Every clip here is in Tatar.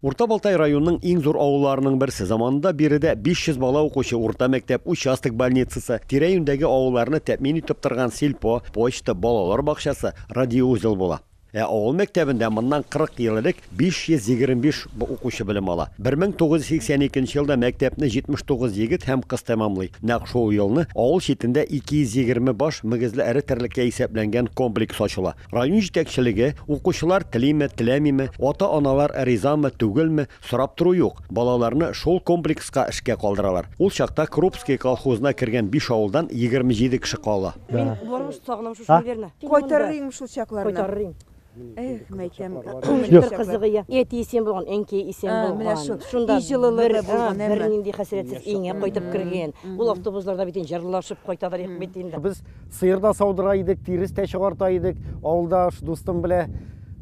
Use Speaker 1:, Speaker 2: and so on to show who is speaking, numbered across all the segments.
Speaker 1: Урта Балтай районының иң зур авылларының берсе. Заманында биредә 500 бала укучы урта мәктәп, участок больницасы, тирә-юньдәге авылларны тәэмин итеп торган сельпо, почта, балалар бакчасы, радиоузел була. Ә авыл мәктәбендә моннан 40 ел элек 525 укучы белем ала. 1982 елда мәктәпне 79 егет һәм кыз тәмамлый. Нәкъ шул елны авыл читендә 220 баш мөгезле эре терлеккә исәпләнгән комплекс ачыла. Район җитәкчелеге укучылар телиме, теләмиме, ата-аналар ризамы, түгелме, сорап тору юк. Балаларны шул комплекска эшкә калдыралар. Ул чакта Крупская колхозына кергән 5 авылдан 27 кеше кала.
Speaker 2: Мин бармыш сагынам шушы верно.
Speaker 3: Кайтарыр идем шул чакларны.
Speaker 2: Кайтарыр идем.
Speaker 3: Эх, мәйтәм.
Speaker 2: Бер кызыгы я. Әти исән булган, әнкәй исән
Speaker 3: Менә
Speaker 2: булган.
Speaker 3: шул.
Speaker 2: Шунда
Speaker 3: Өй җылылыгы
Speaker 2: бер,
Speaker 3: булган,
Speaker 2: бер
Speaker 3: әмма.
Speaker 2: нинди хәсрәтсез өеңә кайтып кергән. Ул автобусларда бит инде җырлашып кайталар бит инде.
Speaker 4: Без сыер да саудыра идек, тирес тә чыгарта идек. Авылда дустым белән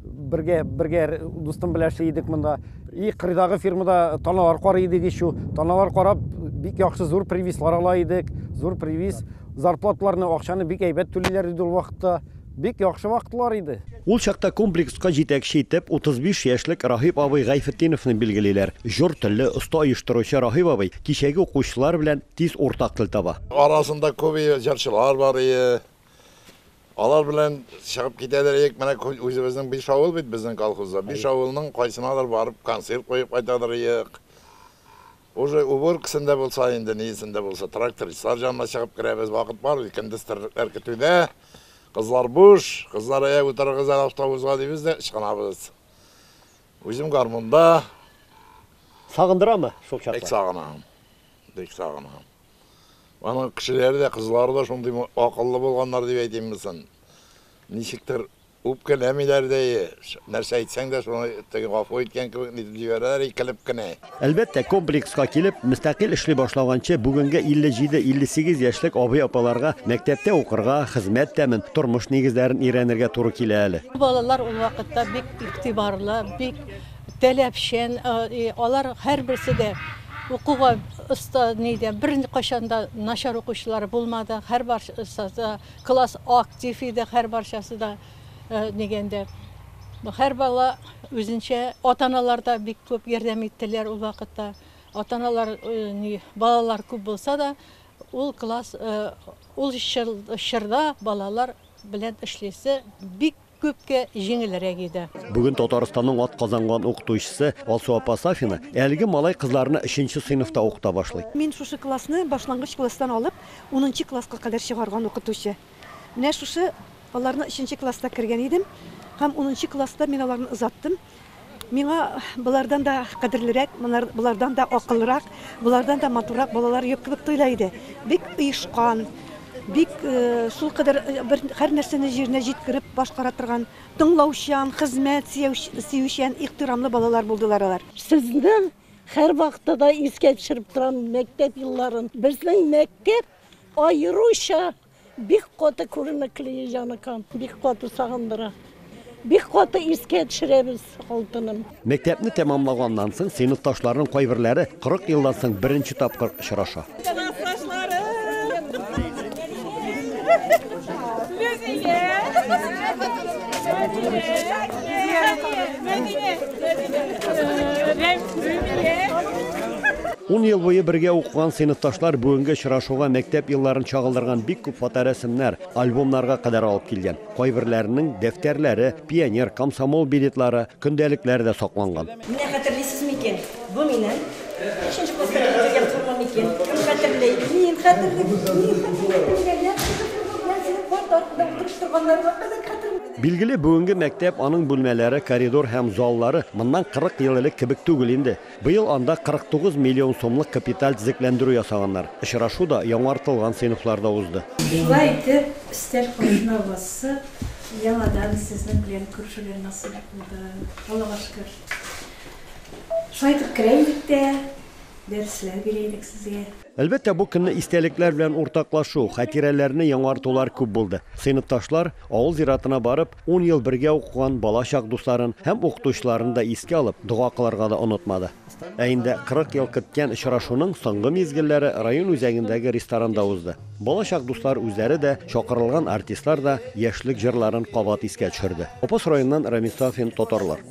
Speaker 4: бергә дустым белән эшли идек монда. И кырыйдагы фирмада таналар карый идек еще. Таналар карап бик яхшы зур привизлар ала идек. Зур привиз. Зарплаталарны, акчаны бик әйбәт түлиләр иде ул вакытта. Бик яхшы вакытлар иде.
Speaker 1: Ул чакта комплекска җитәкче итеп 35 яшьлек Раһиб абый Гайфетдиновны билгелиләр. Җор телле, оста оештыручы Раһиб абый кичәге укучылар белән тиз уртак тел таба.
Speaker 5: Арасында күп җырчылар бар иде. Алар белән чыгып китәләр идек. Менә үзебезнең 5 авыл бит безнең колхозда. 5 авылның кайсынадыр барып концерт куеп кайтадыр идек. Уже уборкасында булса инде, нисендә булса, трактористлар янына чыгып керәбез. Вакыт бар, көндез терлекләр көтүдә. Кызлар буш, кызлар әйә утырыгыз әле автобусга дибез дә ычкынабыз. Үзем гармунда.
Speaker 1: Сагындырамы шул чакта?
Speaker 5: Бик сагынам. Бик сагынам. Аның кешеләре дә, кызлары да шундый акыллы булганнар дип әйтимме соң? Ничектер үпкәләмиләр дә, нәрсә әйтсәң дә шуны теге гафу иткән кебек нитеп җибәрәләр, икелеп кенә.
Speaker 1: Әлбәттә, комплекска килеп, мөстәкыйль эшли башлаганчы бүгенге 57-58 яшьлек абый-апаларга мәктәптә укырга, хезмәт тәмен, тормыш нигезләрен өйрәнергә туры килә әле.
Speaker 6: Балалар ул вакытта бик игътибарлы, бик таләпчән, алар һәрберсе дә укуга оста, нидә, бер кайчан да начар укучылар булмады. Һәр барчасы да класс актив иде, һәр барчасы да дигәндә. Һәр бала үзенчә, ата-аналар да бик күп ярдәм иттеләр ул вакытта. Ата-аналар, балалар күп булса да, ул класс, ул чорда балалар белән эшлисе бик күпкә җиңелрәк иде.
Speaker 1: Бүген Татарстанның атказанган укытучысы Алсу апа Сафина әлеге малай кызларны 3нче сыйныфта укыта башлый.
Speaker 3: Мин шушы классны башлангыч класстан алып 10нчы класска кадәр чыгарган укытучы. Менә шушы аларны 3нче класста кергән идем һәм 10нчы класста мин аларны озаттым. Миңа булардан да кадерлерәк, булардан да акыллырак, булардан да матуррак балалар юк кебек тоела иде. Бик оешкан, бик шул кадәр бер һәр нәрсәне җиренә җиткереп башкара торган, тыңлаучан, хезмәт сөючән, ихтирамлы балалар булдылар алар.
Speaker 7: Сезне һәр вакытта да искә төшереп торам мәктәп елларын. Безнең мәктәп аеруча бик каты күренекле, җаныкам, бик каты сагындыра. Бик каты искә төшерәбез, алтыным.
Speaker 1: Мәктәпне тәмамлаганнан соң сыйныфташларның кайберләре 40 елдан соң беренче тапкыр очраша. Ун ел буе бергә укыган сыйныфташлар бүгенге очрашуга мәктәп елларын чагылдырган бик күп фоторәсемнәр, альбомнарга кадәр алып килгән. Кайберләренең дәфтәрләре, пионер, комсомол билетлары, көндәлекләре дә сакланган.
Speaker 2: Менә хәтерлисез микән? Бу минем өченче класста килгән формам икән. Кем хәтерли?
Speaker 3: Мин хәтерлим. Мин хәтерлим. Мин синең карт артында утырып торганнарыма кадәр хәтерлим.
Speaker 1: Билгеле, бүгенге мәктәп, аның бүлмәләре, коридор һәм заллары моннан 40 ел элек кебек түгел инде. Быел анда 49 миллион сумлык капиталь төзекләндерү ясаганнар. Очрашу да яңартылган сыйныфларда узды.
Speaker 8: Шулай итеп, өстәл каршына басып, яңадан сезнең белән күрешергә насыйп булды. Аллага шөкер. Шулай итеп керә идек тә, дәресләр бирә идек сезгә.
Speaker 1: Әлбәттә, бу көнне истәлекләр белән уртаклашу, хатирәләрне яңартулар күп булды. Сыйныфташлар авыл зиратына барып, 10 ел бергә укыган балачак дусларын һәм укытучыларын да искә алып, дога кылырга да онытмады. Ә инде 40 ел көткән очрашуның соңгы мизгелләре район үзәгендәге ресторанда узды. Балачак дуслар үзләре дә, чакырылган артистлар да яшьлек җырларын кабат искә төшерде. Апас районыннан Рамис Сафин, Татарлар.